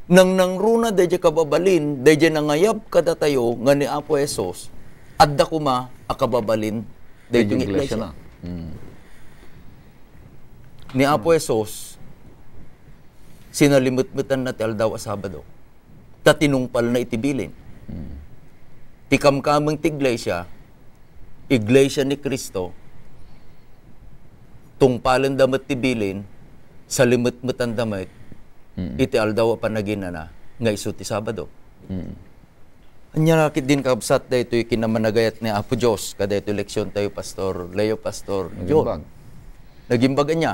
nangnangruna daydiay kababalin, daydiay nangayab kadatayo nga ni Apo Jesus, adda koma a kababalin daytoy nga iglesia. Iglesia na. Mm. Ni Apo Jesus, sinalimetmetanna ti aldaw a Sabado. Ta tinungpalna iti bilin. Mm. Ti kamkameng ti iglesia, iglesia ni Cristo, tungpalenda met ti bilin, salimetmetanda met Mm. iti aldaw a panaginana nga isu ti Sabado. Mm. Ania la ketdin, kabsat, daytoy kinamanagayat ni Apo Dios, kadaytoy leksion tayo, Pastor Leo, Pastor John. Nagimbag. Nagimbag, ania?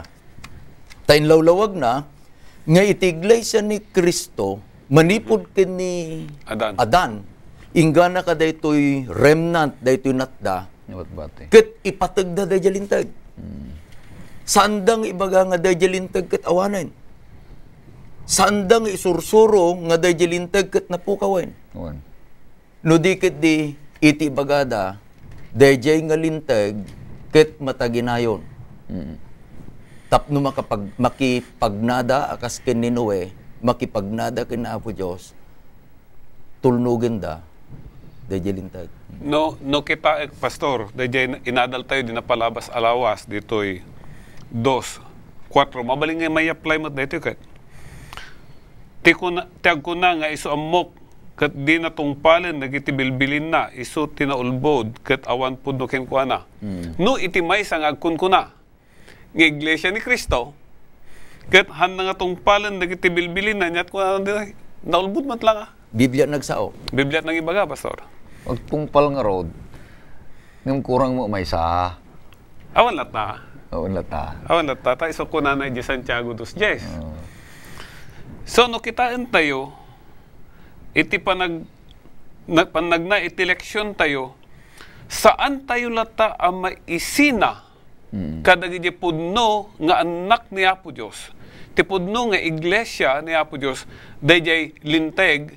Ta inlawlawagna nga iti iglesia ni Cristo, manipud ken ni Adan. Adan, inggana kadaytoy remnant, daytoy natda, Nabatbati. ket ipategda daydiay linteg. Hmm. Saanda nga ibaga nga daydiay linteg ket awanen. Saanda nga isursuro nga daydiay linteg ket napukawen. Awan. No di ketdi, iti ibagada, daydiay nga linteg ket mataginayon. Mm. Tapno makapag-, makipagnada a kas ken ni Noe, makipagnada ken Apo Dios, tulnogenda daydiay linteg. No, no kitaek, Pastor, daydiay inadal tayo di napalabas a lawas ditoy dos, kuatro. Mabalin nga may apply met daytoy ket. Ti kuna, ti agkuna nga isu ammok ket dina tungpalen dagiti bilbilinna, isu ti naulbod ket awan pudno kenkuana. Mm. No iti maysa nga agkunkuna nga iglesia ni Cristo, ket hanna nga tungpalen dagiti bilbilinna, ania ti kunana ditoy? Naulbod met la nga. Biblia nagsao. Biblia nangibaga, Pastor. Agtungpal ngarud, ngem kurang met maysa. Awan latta. Awan latta. Awan latta. Ta isu kunana iti Santiago dos diez. Oo. So, no kitaentayo, iti panag-, na-, pannagna iti leksiontayo, saantayo latta a maisina Mm. kadagiti pudno nga annak ni Apo Dios. Ti pudno nga iglesia ni Apo Dios, daydiay linteg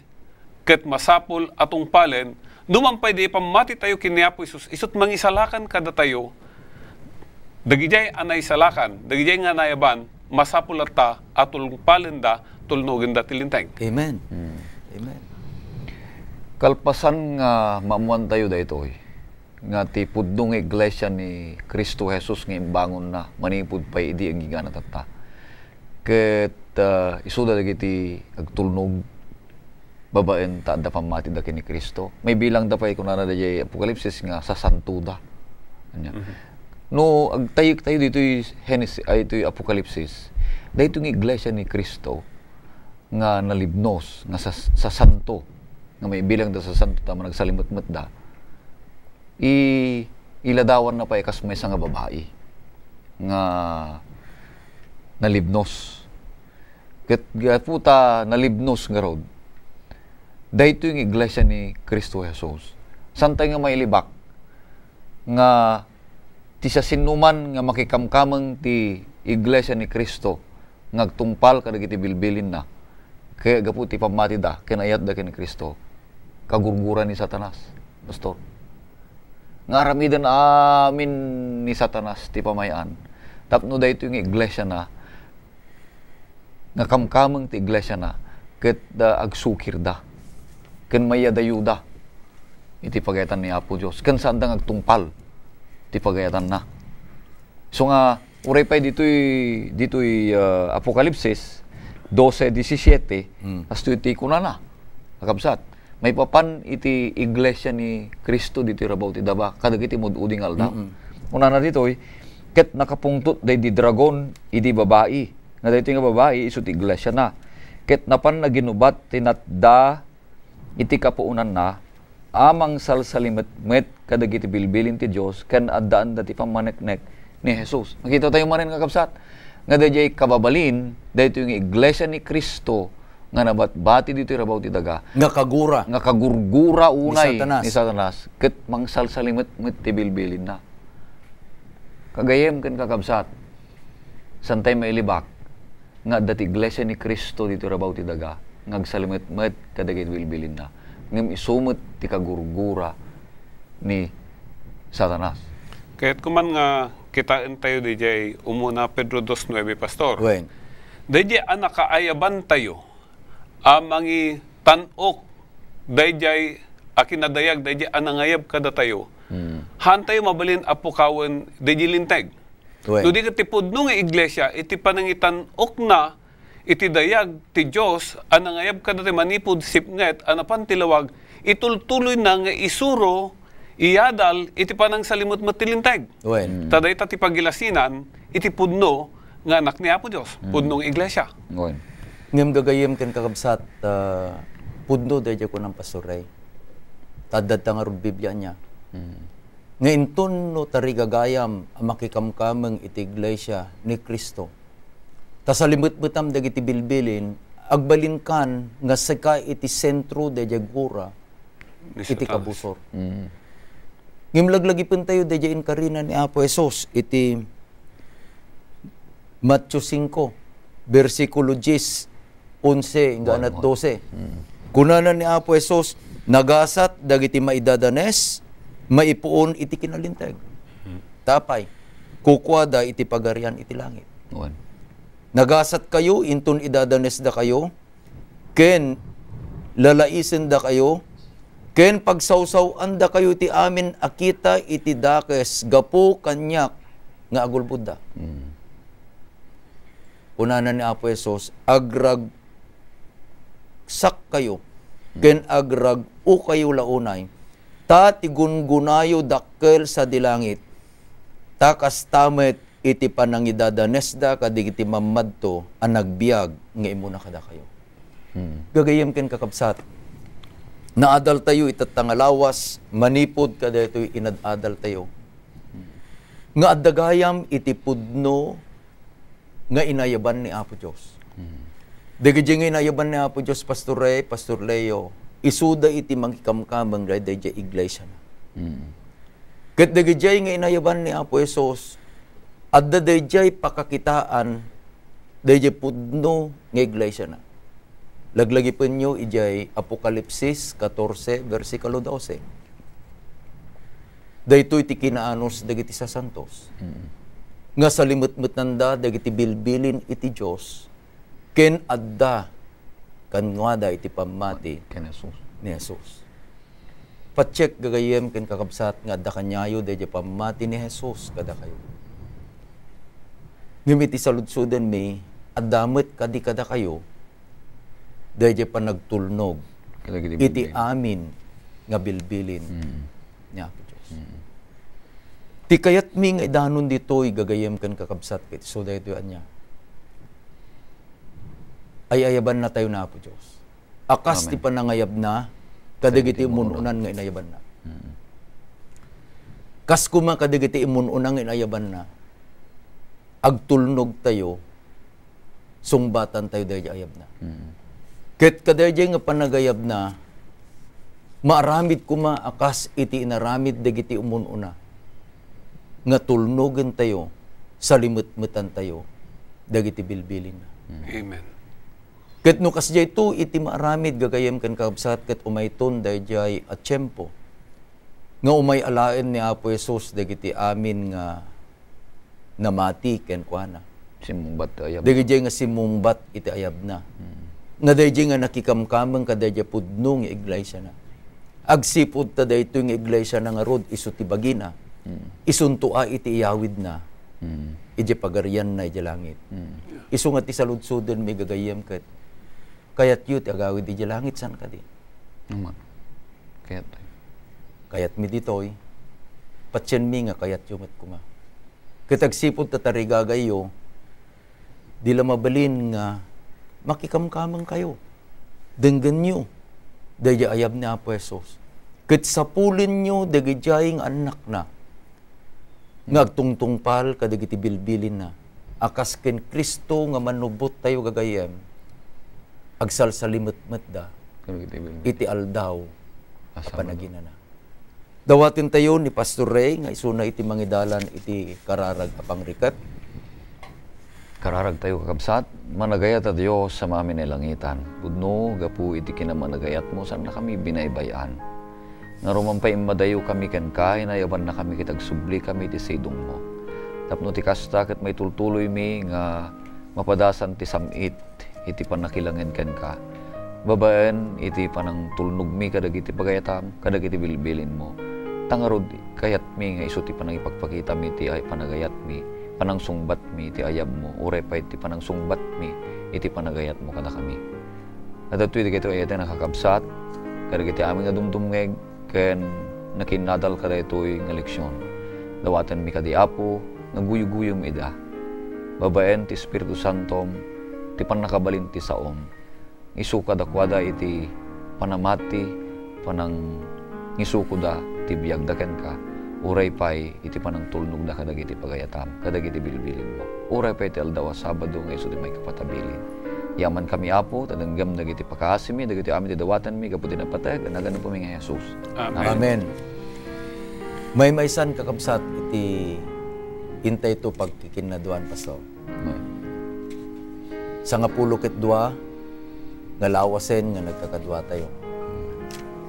ket masapul a tungpalen No man pay di pammati tayo ken ni Apo Jesus, isut' mangisalakan kadatayo, dagidiay a naisalakan, dagidiay nga nayaban, masapul latta a tulpalenda, tulnogenda ti Linteg. Amen. Hmm. Amen. Kalpasan nga maammoan tayo daytoy, nga ti pudno nga iglesia ni Cristo Jesus nga imbangonna manipud pay idi agingga tatta. Ket, ah, isuda dagiti agtulnog babaen ta adda pammatida ken ni Cristo. Maibilangda pay, kunana daydiay Apokalipsis, nga sasantoda. Ania? Mhm. No agtayyek tayo ditoy Genesis, ay, ditoy Apokalipsis, daytoy nga iglesia ni Cristo nga nalibnos, nga sas-, sasanto, nga maibilangda sasanto ta managsalimmetmetda, i-, iladawanna pay kas maysa nga babai nga nalibnos. Ket gapu ta nalibnos ngarud, daytoy nga iglesia ni Cristo Jesus. Saan tayo nga mailibak nga ti siasinoman nga makikamkameng ti iglesia ni Cristo nga agtungpal kadagiti bilbilinna, ket gapu ti pammatida ken ayatda ken ni Cristo, kagurgura ni Satanas, Pastor. Nga aramiden amin ni Satanas ti pamay-an tapno daytoy nga iglesiana nga kamkameng ti iglesiana ket, ah, agsukirda ken mayadayoda iti pagayatan ni Apo Dios ken saanda nga agtungpal ti pagayatanna. So nga, uray pay ditoy, ditoy, ah, Apokalipsis dose disisiete, Hmm. kastoy ti kunana, kakabsat, maipapan iti iglesia ni Cristo ditoy rabaw ti daga kadagiti mud-udi nga aldaw. Mm-mm. Kunana ditoy, "Ket nakapungtot daydi dragon idi babai, nga daytoy nga babai isu ti iglesiana. Ket napanna ginubat ti natda iti kapuonanna a mangsalsalimetmet kadagiti bilbilin ti Dios ken addaanda ti pammaneknek ni Jesus." Makita tayo manen, kakabsat, nga daydiay kababalin, daytoy nga iglesia ni Cristo nga nabatbati ditoy rabaw ti daga. Nga kagura. Nga kagurgura unay Ni Satanas. ni Satanas, ket mangsalsalimetmet ti bilbilinna. Kagayem ken kakabsat, saan tayo mailibak nga adda ti iglesia ni Cristo ditoy rabaw ti daga nga agsalimetmet kadagiti bilbilinna, ngem isu met ti kagurgura ni Satanas. Kayatko man nga kitaen tayo daydiay umuna Pedro dos nuebe, Pastor. Wen. Daydiay a nakaayaban tayo a mangitan-ok daydiay a kinadayag, daydiay a nangayab kadatayo. Hmm. Haan tayo mabalin a pukawen daydiay Linteg. Wen. No di ket ti pudno nga iglesia, iti panangitan-okna iti dayag ti Dios a nangayab kadatayo manipud sipnget a napan ti lawag, itultuloyna nga isuro, iyadal iti panangsalimetmet ti Linteg. Wen. Ta dayta ti pagilasinan iti pudno nga anak ni Apo Dios, Mm. pudno nga iglesia. Wen. Ngem gagayem ken kakabsat, ah, pudno daydiay kunam, Pastor Ray. Ta adda ta ngarud Biblia ania. Mm. Nga inton no tarigagayam a makikamkameng iti iglesia ni Cristo, ta salimetmetam dagiti bilbilin, agbalinkan nga sika iti sentro daydiay gura Ni iti Satanas. kabusor. Mm. Ngem laglagipen tayo daydiay inkarina ni Apo Jesus iti Mateo singko, bersikulo diyes, onse, inggana Wan, wan. dose. Mm. Kunana ni Apo Jesus, "Nagasat dagiti maidadanes, maipuon iti kinalinteg." Mm. Tapay, kukuada iti pagarian iti langit. Wan. Nagasatkayo inton idadanesdakayo, ken lalaisendakayo, ken pagsawsaw-andakayo ti amin a kita iti dakes gapu kaniak nga agulbodda. Mm. Kunana ni Apo Jesus, "Agragsakkayo, Mm. ken agrag-okayo la unay, ta ti gungunayo dakkel sadi langit, ta kasta met iti panangidadanesda kadagiti mammadto a nagbiag nga immuna kadakayo." Hmm. Gagayem ken kakabsat, naadaltayo itatta nga lawas manipud kadaytoy inad-adaltayo nga adda gayam iti pudno nga inayaban ni Apo Dios. Hmm. Dagiti nga inayaban ni Apo Dios, Pastor Ray, Pastor Leo, isuda iti mangikamkameng daydiay iglesia na. Hmm. Ket dagiti nga inayaban ni Apo Jesus, adda daydiay pakakitaan daydiay pudno nga iglesia na. Laglagipenyo idiay Apokalipsis katorse, bersikulo dose. Daytoy ti kinaanus dagiti sasantos. Mm. Nga salimetmetanda dagiti bilbilin iti Dios, ken adda kanada iti pammati Ken Jesus. ni Jesus. Patiek gagayyem ken kakabsat nga adda kaniayo daydiay pammati ni Jesus kadakayo. Ngem iti saludsodenmi, adda met kadi kadakayo daydiay panagtulnog Kadagiti iti bilbil. amin nga bilbilin Mm. ni Apo Dios. Mm. Ti kayatmi nga idanon ditoy gagayyem ken kakabsat ket isu daytoy ania. Ay-ayabanna tayo na Apo Dios. Akas ti Amen. panangayabna kadagiti Kadagiti immun-unan nga inayabanna. Mm. Kas koma kadagiti immun-una nga inayabanna, agtulnog tayo, sungbatan tayo daydiay ayabna. Mm. Ket kadaydiay nga panagayabna, maaramid koma a kas iti inaramid dagiti ummun-una nga tulnogen tayo, salimetmetan tayo dagiti bilbilinna. Mm. Amen. Ket no kasdiay to iti maaramid, gagayyem ken kakabsat, ket umayton daydiay a tiempo nga umay alaen ni Apo Jesus dagiti amin nga namati kenkuana. Simmungbat ti ayab. Dagiti nga simmungbat iti ayabna. Mm. Nga daydiay nga nakikamkameng kadaydiay pudno nga iglesiana. Agsipud ta daytoy nga iglesiana ngarud isu ti bagina. Mm. Isunto a iti iyawidna. Mm. Idiay pagarianna idiay langit. Mm. Isu nga ti saludsodenmi gagayyem ket kayatyo ti agawid idiay langit, saan kadi? Amen. Kayat tayo. Kayatmi ditoy, patienmi nga kayatyo met koma. Ket agsipud ta tarigagayyo, di la mabalin nga makikamkameng kayo. Denggenyo daydiay ayab ni Apo Jesus. Ket sapulenyo dagidiay nga annakna nga agtungtungpal kadagiti bilbilinna a kas ken Cristo nga mannubbot tayo gagayyem, agsalsalimetmetda Kadagiti bilbil. iti aldaw a Sabado. panaginana. Dawaten tayo ni Pastor Ray nga isuna iti mangidalan iti kararag a pangriket. Kararag tayo, kakabsat. Managayat a Dios a maamin a langitan, pudno gapu iti kinamanagayatmo, saannakami binaybay-an. Ngarud man pay immadayokami kenka, inayabannakami ket agsublikami iti sidongmo. Tapno ti kasta ket maitultuloymi nga mapadasan ti sam-it iti pannakilanged kenka. Babaen iti panangtulnogmi kadagiti pagayatam, kadagiti bilbilinmo. Ta ngarud, kayatmi nga isu ti panangipakpakitami ti ay panagayatmi, panangsungbatmi ti ayabmo, uray pay ti panangsungbatmi iti panagayatmo kadakami. Adda dagitoy dagiti ayat a nakakabsat, kadagiti amin nga dumdumngeg, ken nakinnadal kadaytoy nga leksion. Dawatenmi kadi, Apo, nga guyguyoem ida. Babaen ti Espiritu Santom, ti pannakabalin ti saom. Isu kadakuada iti panamati, panangisukoda ti biagda kenka, uray pay iti panangtulnogda kadagiti pagayatam, kadagiti bilbilinmo. Uray pay ti aldaw a Sabado nga isu ti maikapatabilin. Yamankami, Apo, ta denggem dagiti pakaasimi, dagiti amin ti dawatenmi gapu ti napateg a nagannadanmi nga Jesus. Amen. Amen. Maymaysan, kakabsat, iti intay to pagkikinnaduan, Pastor. Amen. Sangapulo ket dua nga lawasen nga nagkakadua tayo.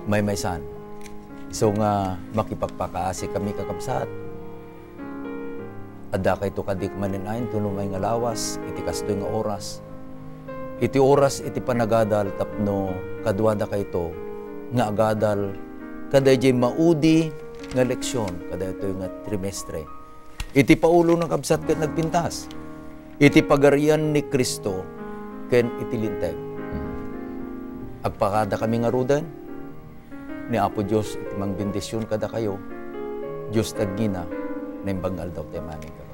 Maymaysan. Isu nga makipagpakaasi kami, kakabsat. Adda kayto kadi manen-ayen to no may nga lawas iti kastoy nga oras. Iti oras iti panagadal tapno kaduada kayto nga agadal kadaydiay maudi nga leksion kadaytoy nga trimestre. Iti Paulona, kabsat, ket nagpintas iti Pagarian ni Cristo ken iti Linteg. Agpakada kami ngaruden ni Apo Dios iti mangbendision kadakayo. Dios ti agngina, naimbag nga aldaw ti amin.